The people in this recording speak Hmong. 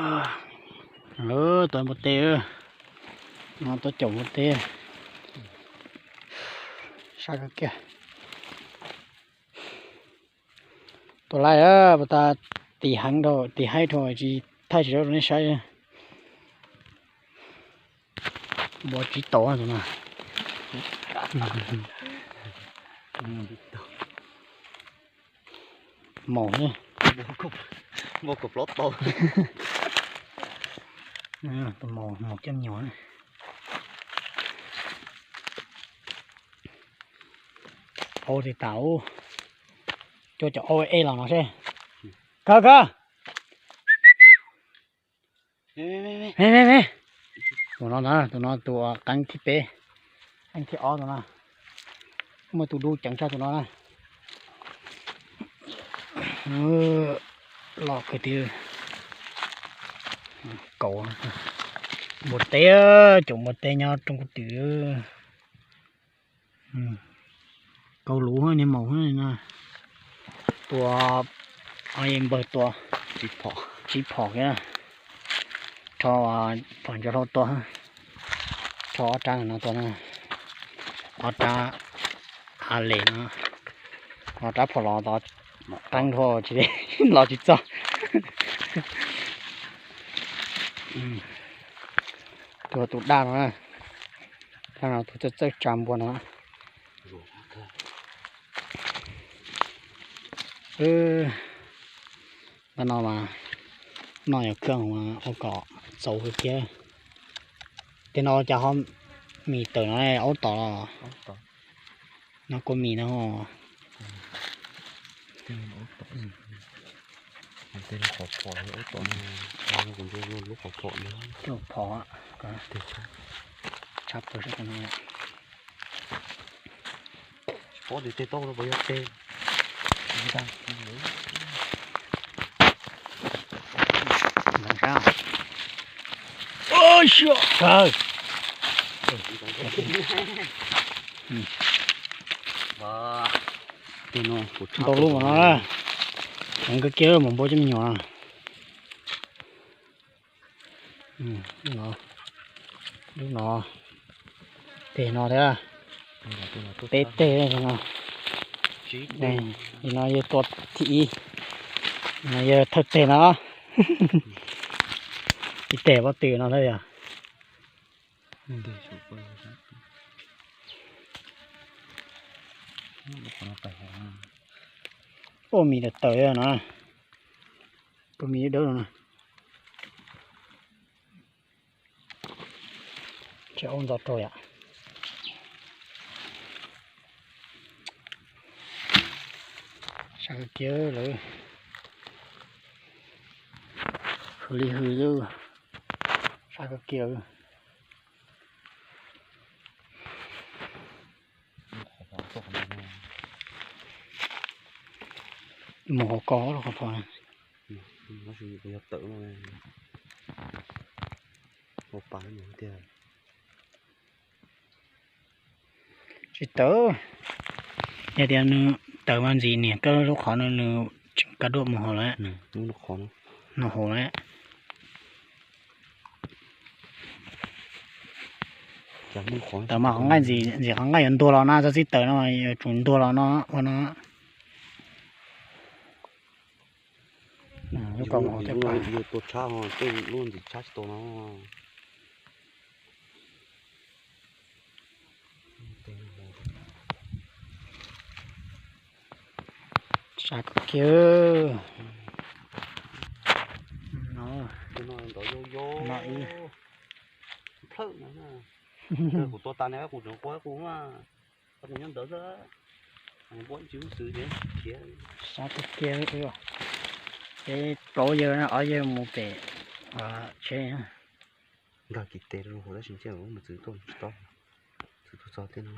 Tuaj npua teb, no tuaj caum npua teb, sab kawg kiag. Tus laij puas tas, tis heev dhau, tis haib dhau tsis thaij tsis rau nej saib. Npua tsib tau tus no. Maum, npua kaum plaub tau. Tus maum maum coj me nyuam. Au, tis tas ub, coj cov au ej los no seb. Kawg kawg. Me me me, tus no na, tus no tus qeeb thib peb, qeeb thib ob tus no. Muaj tus dub ceev tshaj tus no na. Los kwv tij, kaum npua teb, caum npua teb nyob rooj kuv twm. Kaus luv niag maum no. Tua, npawg tua tsib phom kiag. Rho phom ntsuav hlau tua, rho ob rab no tua na, ob rab a les no, ob rab phom los tod, qeeb dhau tsis, los tsis txog. Tus tus daj no, daj no tus txawj txawj tsa npua no. Tab no mas noj yog kawg mas ua kom txaus kawg kiag. Tej no cas ho mis tawm no aub tom los, no kua mis no. Lub qhov phom, tshab plaws sab no. Pob tes tau los puas yog tes? Ntau lub mas no, heev kawg kiag mas npua coj me nyuam. Lub no, teg no thiab, peb teg no. No yog tua thib ib, no yog thawj teg no. Ib teg pob tw no thiab yog. Ua mis tawm tawm no, ua mis dawb no. Tsis ua ntxov rau yom. Sab kawg kiag lawm. Hws li hws lawm. Sab kawg kiag. Mus hauv ko lub qhov phom. Tsis tawm. Yog tias nws tawm mas ntxim niam kawg lub qhov no nws tseem kaj duaj mus hauv lawm. No hauv lawm. Tawm mas qhov nqaij ntxim, ntxim qhov nqaij yuav ntuag los na, txhob txij tawm no yuav tsum ntuag los no ua no. Lub ko mus hauv thiab pas. Tua tshab, tej lub ntxim tshab tsis tau no. Sab kawg kiag. No, no ib. Kuv tua tas ne, kuv tseem qua kuv mas, kuv nyob ntawd xwb. Npua ib tsis ub xwb thiab khiav. Sab kawg kiag. Ces plaub yawg ob yawg mus pem tsheb. Nkag kiv tes rau hauv tab sis ntshe mus txwv tuaj tsis tau, txwv tuaj txog tej no.